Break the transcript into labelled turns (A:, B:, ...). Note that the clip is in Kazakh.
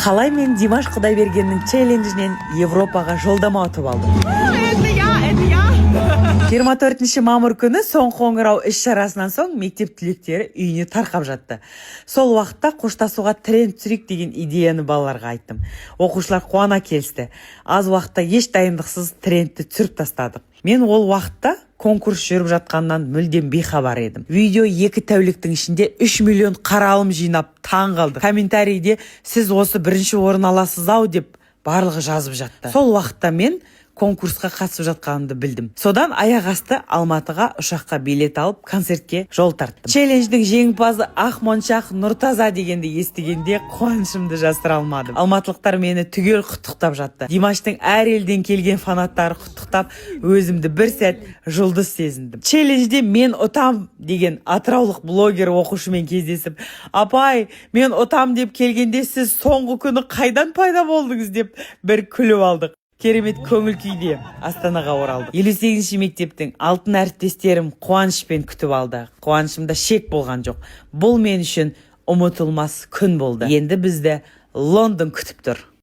A: Қалай мен Димаш Құдайбергеннің челленджінен Европаға жолдама ұтып алдым?
B: Это я, это я.
A: 24 мамыр күні соңғы қоңырау іс шарасынан соң мектеп түлектері үйіне тарқап жатты. Сол уақытта қоштасуға тренд түсірейік деген идеяны балаларға айттым. Оқушылар қуана келісті. Аз уақытта еш дайындықсыз трендті түсіріп тастадық. Мен ол уақытта конкурс жүріп жатқанынан мүлдем бейхабар едім. Видео 2 тәуліктің ішінде 3 миллион қаралым жинап, таң қалдық. Комментарийде «Сіз осы бірінші орын аласыз ау» деп барлығы жазып жатты. Сол уақытта мен конкурсқа қатысып жатқанымды білдім. Содан аяқ асты Алматыға ұшаққа билет алып, концертке жол тарттым. Челлендждің жеңімпазы Ақмоншақ Нұртаза дегенді естігенде қуанышымды жасыра алмадым. Алматылықтар мені түгел құттықтап жатты. Димаштың әр елден келген фанаттары құттықтап, өзімді бір сәт жұлдыз сезіндім. Челленджде мен ұтам деген атыраулық блогер оқушымен кездесіп, «Апай, мен ұтам деп келгенде, сіз соңғы күні қайдан пайда болдыңыз?» деп бір күліп алдық. Керемет көңіл күйде Астанаға оралдық. 58-ші мектептің алтын әріптестерім қуанышпен күтіп алды. Қуанышымда шек болған жоқ. Бұл мен үшін ұмытылмас күн болды. Енді бізді Лондон күтіп тұр.